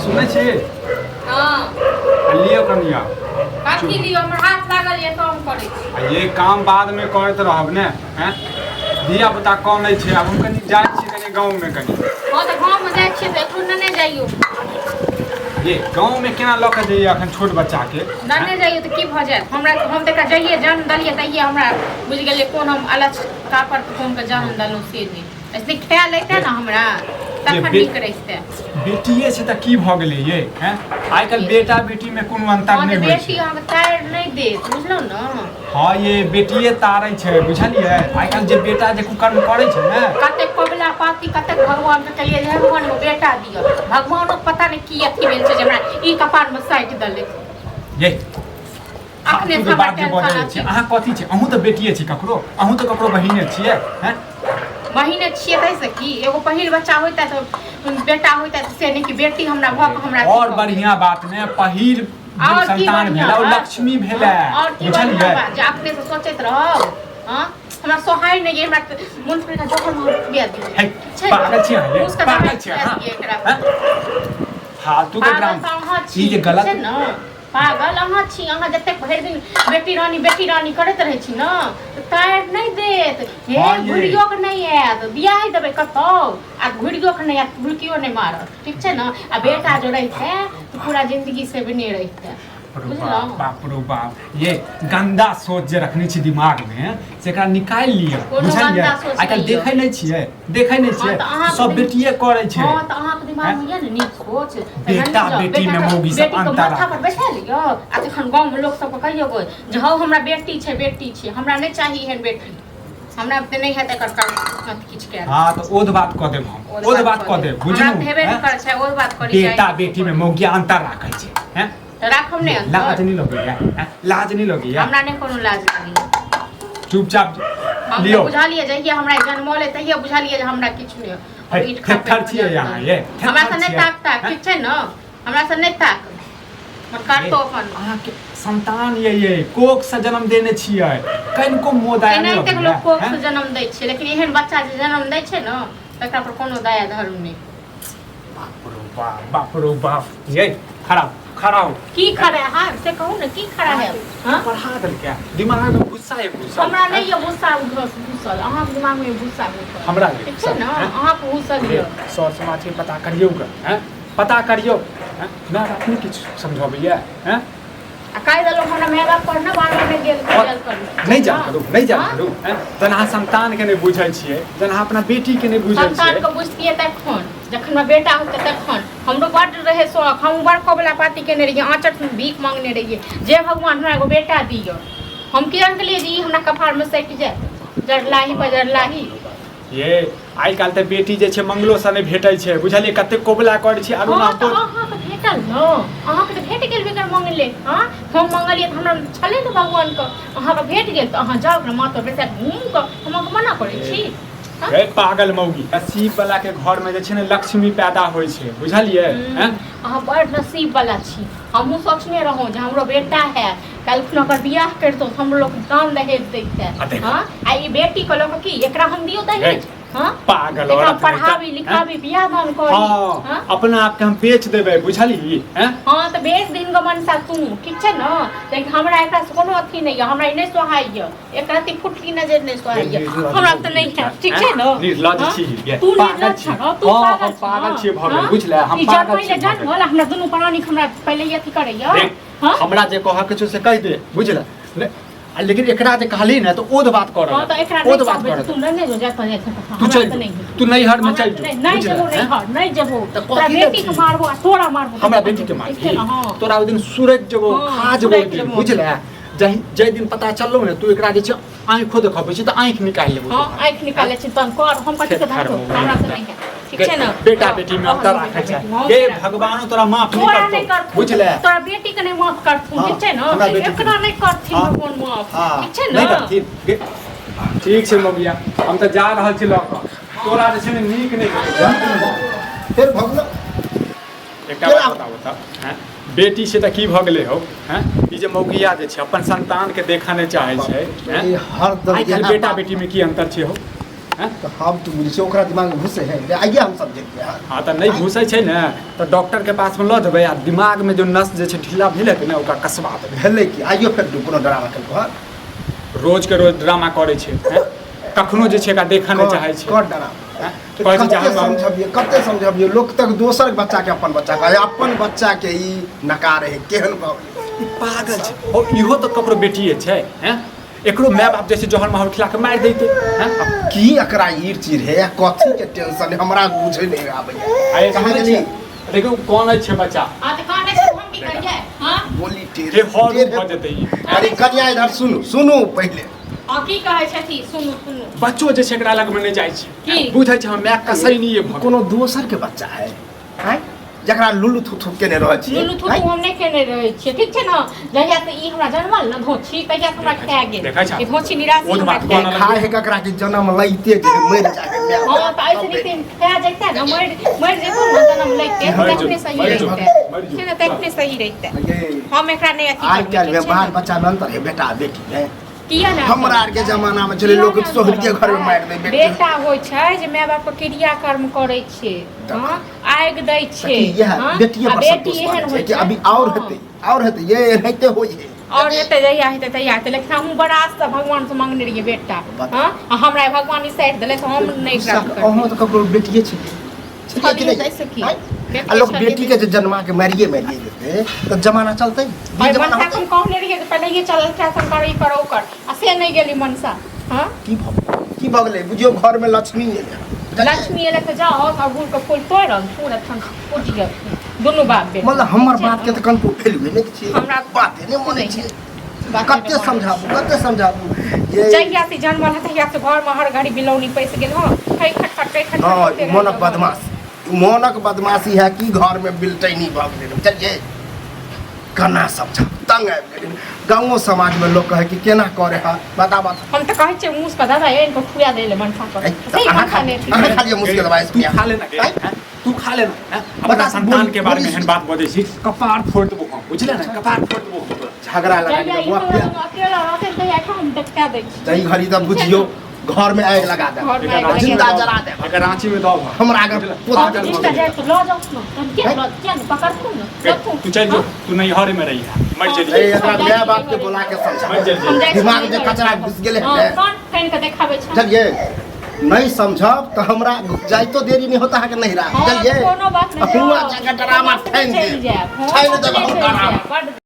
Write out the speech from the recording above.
सुनै छी? हँ। आ लिअ कनिया। कथी लियौ? हमर हाथ लागल यऽ, काम करै छी। आ ये काम बादमे करैत रहब ने। हैं, धिया पुता कनै छै। आब हम कनि जाइ छी कनि गाँवमे कनि। हँ, तऽ गाँवमे जाइ छियै तऽ एकरो नेने जाइयौ। ये गाँवमे केना लऽ कऽ जइयै अखन छोट बच्चाके? नेने जाइयौ तऽ की भऽ जायत हमरा? हम तऽ एकरा जहिये जन्म देलियै तहिये हमरा बुझि गेलियै कोन हम अलच कापर कोन के जन्म देलहुँ से नहि। ऐसे खाय लेते ने हमरा तखन नीक रहिते। बेटिए छै तऽ की भऽ गेलै ये? हैं, आइ काल्हि बेटा बेटीमे कोनो अन्तर नहि होइ बेटी छै। अहाँके तारि नहि देत, बुझलहुँ ने? हँ ये, बेटिए तारै छै, बुझलियै? आइ काल्हि जे बेटा जे कुकर्म करै छै ने। कतेक कबला पाती, कतेक भगवानके केलियै जे भगवान एगो बेटा दिअ। भगवानोके पता नहि की अथी भेल छै जे हमरा ई कपारमे साटि देलक। ये अखने फालतू के से हमरा बात जे टेंशन बजै अथी छै। अहाँ कथी छै? अहूँ तऽ बेटिए छी ककरो, अहूँ तऽ ककरो बहिने छियै। हैं, बहिने छियै ताहिसँ की? एगो पहिल बच्चा होइते तऽ बेटा होइते तऽ से नहि कि बेटी हमरा भऽ कऽ हमरा और बढ़िया बात ने, पहिल जे और की संतान बढ़िया भेलै ओ बात? लक्ष्मी भेलै। और की बढ़िया बुझलियै? बात जे अपने से सोचैत रहब? हँ, हमरा सोहाय नहि ये, हमरा मन पर जखन हम खुआ दियौ। हे, ठीक छै? पागल छी अहाँ ये, उसका पागल दवाइ छी खुआ अहाँ। दियै एकरा। हैं? फालतू के पागल ग्राम तऽ अहाँ छी। ई जे ठीक गलत छै ने? पागल अहाँ छी। अहाँ जतेक भरि दिन बेटी रानी बेटी रानी करैत रहै छी ने, तऽ तारि नहि देत। हे, हँ ये। घुरियो के नहि आयत। बियाह देबै कतौ आ घुरियो के नहि आयत, भुलकियो नहि मारत। ठीक छै ने? आ बेटा जो रहितै तऽ पूरा जिंदगी से बने रहितै। बाप रो बाप, बुझलहुँ? बाप रो बाप, ये गंदा सोच जे रखने छी दिमाग में से एकरा निकालि लिअ। कोनो बुझलियै? गंदा सोच आइ काल्हि नहि यऽ। देखै नहि छियै, देखै नहि हँ, छियै, तऽ अहाँके सब बेटिए करै छै। हँ, तऽ अहाँके दिमागमे यऽ ने नीक सोच तऽ बेटा जाउ, बेटी में बेटाके- मौगी सब बेटीके अंतर माथा पर राखै छै। बैठा लिअ आ तखन गाँवमे लोक सबके कहियौ गो जे हौ, हमरा बेटी छै, बेटी छै, हमरा नहि चाही एहन बेटी, हमरा तऽ नहि हैत एकर अथी किछु कयल। हँ, तऽ ओध बात कऽ देब हम, ओध बात कऽ देब। हमरा बुझलहुँ? तऽ हेबे नहि हैं? करै छै, ओध बात करी चाही। बेटा बेटी में मौगिया अंतर राखै छै। हैं, तऽ राखब नहि लाज अंतर? नहि लगैया? हैं? लाज नहि लगैया? हमरा नहि कोनो लाज लागैया। चुपचाप हम तऽ लियौ। बुझलियै, जहिया हमरा जनमलै तहिया बुझलियै जे हमरा किछु नहि। हे, हम ईट खा थेथर छियै अहाँ ये, थेथर हमरा से नहि छियै। ताक ताक। हैं? ठीक छै ने? हमरा से नहि ताक, मन काटतो अपन। अहाँके संतान ये, ये कोख से जन्म देने छियै, कनिको मोह दया नहि एनाहिते लगैया, लोक कोख हैं? से जन्म दै छै, लेकिन एहन बच्चा जे जन्म दै छै ने, तकरा पर कोनो दया धर्म नहि। बाप रो बाप, बाप रो बाप, ये खड़ा खड़ा हो। की खड़ा है से कहू ने, की खड़ा है? हाँ? पढ़ा देलकै, दिमाग में गुस्सा है, गुस्सा। हमरा नहीं ये गुस्सा घुसल, अहाँके दिमाग में गुस्सा घुसल। हमरा ये ठीक छै ने? हैं? अहाँके घुसल ये। सर समाज के पता करियौ ग, हैं, पता करियौ। हैं, माय बाप नहि किछु समझबैया? हैं? आ काल्हि देलहुँ हमरा माय बाप पर ने बार बार नहि गेल गेल करू। नहि जान करू, नहि जान हाँ? करू। हैं, जहन अहाँ संतान के नहि बुझै छियै, जहन अहाँ अपना बेटी के नहि बुझै संतान छियै। के बुझतियै तखन, जखन हमरा बेटा होतै तखन। हमरो बड्ड रहै शौक, हम बड़ कबला पाती केने रहियै, आँचर भीख मांगने रहियै जे भगवान हमरा एगो बेटा दिअ। हम की जान गेलियै जे ई हमरा कपारमे सटि जायत, जरलाही पर जरलाही। ये आइ काल्हि तऽ बेटी जे छै मंगलो से नहि भेटै छै, बुझलियै? कते कोबला करै छै आरो। हँ, तऽ अहाँके भेटल ने, अहाँके तऽ भेट गेल बेगर मंगले। हँ, हम मंगलियै तऽ हमरा छलै ने भगवानके, अहाँके भेट गेल। तऽ अहाँ जाउ ओकरा माथ पर बैसा कऽ घूमू कऽ, हम अहाँके मना करै छी? हँ? रे पागल मौगी, नसीब वाला के घर में जे छै ने लक्ष्मी पैदा होइ छै, बुझलियै? हैं? अहाँ बड़ नसीब वाला छी। हमहूँ सोचने रहौं जे हमरो बेटा है, काल्हि ओकर बियाह करितहुँ तऽ हमरो लोक दान दहेज दैते। आ देख। हँ, आ ई बेटीके लऽ कऽ की एकरा हम दियौ दहेज? हँ, पागल एकरा औरत नहीं तऽ, पढ़ाबी हैं? लिखाबी, बियाह दान करी? हँ। हँ? अपना आपके हम बेच देबै, बुझलिही? हैं? हँ, तऽ बेच दिन गो मनसा तू, ठीक छै ने? लेकिन हमरा एकरासँ कोनो अथी नहि यऽ, हमरा ई नहि सोहाइए, एक रत्ती फुटकी नजर नहि सोहाइए हमरा तऽ नहि है। ठीक छै ने? निर्लज हँ? छी ये, तू पागल निर्लज छी। छह, तू हँ, पागल हम छह। पागल छियै भऽ गेल, हँ? बुझले? हम ई पागल पहिले छियै भऽ गेल। जन्मल हमरा दुनू प्राणी के हमरा पहिले ई अथी करैया। देख, हँ? हमरा जे कहऽ के छौ से कहि दे, बुझले ने? आ लेकिन एकरा जे कहली ने तऽ ओध बात कर। हँ, तऽ एकरा ओध नहि बात कहबै कर। तू नहि जो जात जात। तू चलि जो, तू नैहर में चलि जो। नहि बुझले? जेबो हैं? नैहर, नहि जेबो। तऽ तोरा कथी लए बेटी के छी? मारबो आ तोरा मारबो। हमरा बेटी के ठीक छै मारबी? ने? हँ। तोरा ओहि दिन सुरक जेबो, हँ, खा जेबो ओहि सुरकि दिन, जेबो। बुझले? जाहि जाहि दिन पता चललो ने तू एकरा जे छै आँखो देखबै छी तऽ आँखि निकालि लेबो हँ, तोहर। आँखि निकालै छी तहन कर, हम कथी के थेथर धरबो? मौगी। हमरा से नहि है, ठीक छै ने? बेटा हँ, बेटी में हँ, अंतर बेटा राखै छै। बेटी, हँ, हे बेटा। भगवानो तोरा माफ नहि तोरा नहि करतौ, करथुन। बुझले? तोरा बेटी के नहि माफ करथुन। हँ, ठीक छै ने? हमरा बेटी के एकरा नहि। नहि करथिन हँ। भगवान माफ। हँ, ठीक छै ने? नहि करथिन। ठीक छै मौगिया, हम तऽ जा रहल छी लऽ कऽ, तोरा जे छै ने नीक नहि हेतौ। फेर भगलो। एकटा बात बताबू तऽ, हैं? बेटी छै तऽ की भऽ गेलै हौ? हैं, ई जे मौगिया जे छै अपन संतान के देखऽ नहि चाहै छै, हैं? ई हरदम आइ काल्हि इएह बेटा बात। बेटी में की अंतर छै हौ? हैं? तऽ हम तऽ बुझै छियै ओकरा दिमाग में घुसे है रे, आइए हम सब देखबै हाँ। हँ तऽ नहि घुसै छै ने तऽ डॉक्टरके पासमे लऽ जेबै आ दिमागमे जो नस जे छै ढीला भेल हेतै ने ओकरा कसबा देबै। भेलै कि आइयो फेर कोनो ड्रामा केलको हँ? रोजके रोज ड्रामा करै छै, हैं? कखनो जे छै एकरा देखऽ नहि चाहै छै। कर ड्रामा। हैं? कहै छै जे कते हम समझबियै, कते समझबियै, लोक तक दोसर बच्चा के अपन बच्चा कहै, अपन बच्चा के ई नकारे है, केहन भऽ गेलै? ई पागल छै। ओ इहो तऽ ककरो बेटिए छै, हैं? एकरो माय बाप जे छै जहर माहौर खिला के मारि दैते, हैं? अब की एकरा ईर चीर है या कथी के टेंशन है, हमरा बुझे नहीं आबैया। आ कहाँ सुनै गेली? छियै? देखियौ कोन छै बच्चा। हाँ तऽ कानै छै हम की करियै? हाँ बोली टेढ़ हे हॉल टेढ़ भऽ जेतै ई। अरे कनिया इधर सुनू, सुनू पहिले। हाँ की कहै छथि? सुनू सुनू। बच्चो जे छै एकरा लगमे नहि जाइ छै। की? बुझै छै हम माय कसै नहीं भऽ गेल। कोनो दोसर के बच्चा है, आँय? जकरा लुलु थुथु केने रहै छियै, लुलु थुथु आँय? हम नहि केने रहै छियै, ठीक छै ने? जहिया से ई हमरा जनमल ने धोछी, तहिया से हमरा खाए गेल। देखै छह? ई धोछी निराशी ओध हमरा बात खाए बनल। गेल। खाए है ककरा कि जन्म लैते जे मरि जाए है माय। हाँ, तऽ ऐसे नीक खाए जैते ने, मरि मरि जेतौ ने जन्म लैते, मरि जो, तखने सही मरि जो, रहितै। मरि जो। छै ने, तखने सही रहितै। ये, हम एकरा नहि अथी आइ करबै, काल्हि ठीक में छै बाल ने? बच्चा में अंतर है बेटा बेटी में। किया ने हमरा आरके जमाना में छलै लोक सोहर के घर में मारि दै बेटी। बेटा होइ छै जे माय बाप के क्रिया कर्म करै छै, हाँ, आगि दै छै, की इएह हाँ, बेटिए आ पर बेटी संतोष एहन मानै छै होइ कि छै। अभी और हाँ। हेतै, और हेतै, ये एनाहिते होइ है। और हेतै जहिया हेतै तहिया हेतै, लेकिन हमहूँ बड़ा आशसँ भगवानसँ मांगने रहियै बेटा, बता। हाँ, आ हमरा भगवान ई साटि देलै तऽ हम नहि एकरा गुस्सा अहूँ तऽ ककरो बेटिए छियै। छियै कि नहि? छलियै ताहिसँ की? आँय? बेटिए आ लोक छलियै। बेटी के जे जन्मा के मारिए मारिए देतै तऽ जमाना चलतै? भाई जमाना मनसा होतै? हम कहने रहियै जे पहिले चल अल्ट्रासाउंड कर, ई कर, ओ कर, आ से नहि गेली मनसा। हाँ की भऽ गेलै? की भऽ गेलै? बुझियौ घर में लक्ष्मी एलै। लक्ष्मी एलै तऽ जाओ अड़हुल के फूल तोड़ि फूल एखन पूजियौ दुनू बाप बेटा। मतलब हमर बात के तऽ कनको फैलबे नहि छियै। हमरा बाते नहि मानै छियै। बाते कते नहि मानै। समझाबू, कते समझाबू ये। जहिया से जनमल है तहिया से घर में हर घड़ी बिलौनी पैस गेल। हँ, खै खट खट खै खट। हँ, ई मोनक बदमाश, मोनक बदमाशी है कि घर में बिलटैनी भऽ गेलै। चलिए केना समझाबू, तंग आबि गेलै। गाँवो समाज में लोक कहै कि केना करे है, बता बता। हम तऽ कहै छियै मुस पर दादा इनको खुआ दै ले मनसा पर। ऐ, तऽ सही अहाँ मनसा खा नहि अहाँ खा लिअ मुश्किल बाइस तू खा लेना गे, हैं? तू खा लेना, हैं? अपना बता, संतान बोल- के बारे में बोली- एहन बात बजै छी कपार फोड़ देबो हम, बुझले ने? कपार फोड़ देबो हम तोरा। झगड़ा लगा जहिया दिया ई बुआ हमरा लग अकेला रहतै तहिया हम देखा दै छी। तही घड़ी तऽ बुझियौ घर में आगि लगा दे, घर में एकर आगि राँची जिंदा में दऽ- जरा देब। एकर रांची में दऽ हमरा अगर बुझले? पोता पागल भऽ जिंदा गेलै। जाए तऽ लऽ जाउ ने, तहन किया लऽ किया ने पकड़थुन ने, लथुन। तू चलि जो, तू नैहरे में रही मरि ए, जेबही। एकरा माय बाप के बोला के समझा। मरि जेबही। हम जाइ छी दिमाग जे नैहर। कचरा घुस गेलै हाँ, ने। कान फाड़ि कऽ देखाबै छै। चलिए नहीं समझब तऽ हमरा जाइतो देरी नहीं होता अहाँके नैहरा। हाँ, चलिए कोनो बात नहीं। हुआ जाके ड्रामा अपने ठानि चलि देब, जायब। हाँ, ठानि देब अपने हम चलि ड्रामा। जायब। बड्ड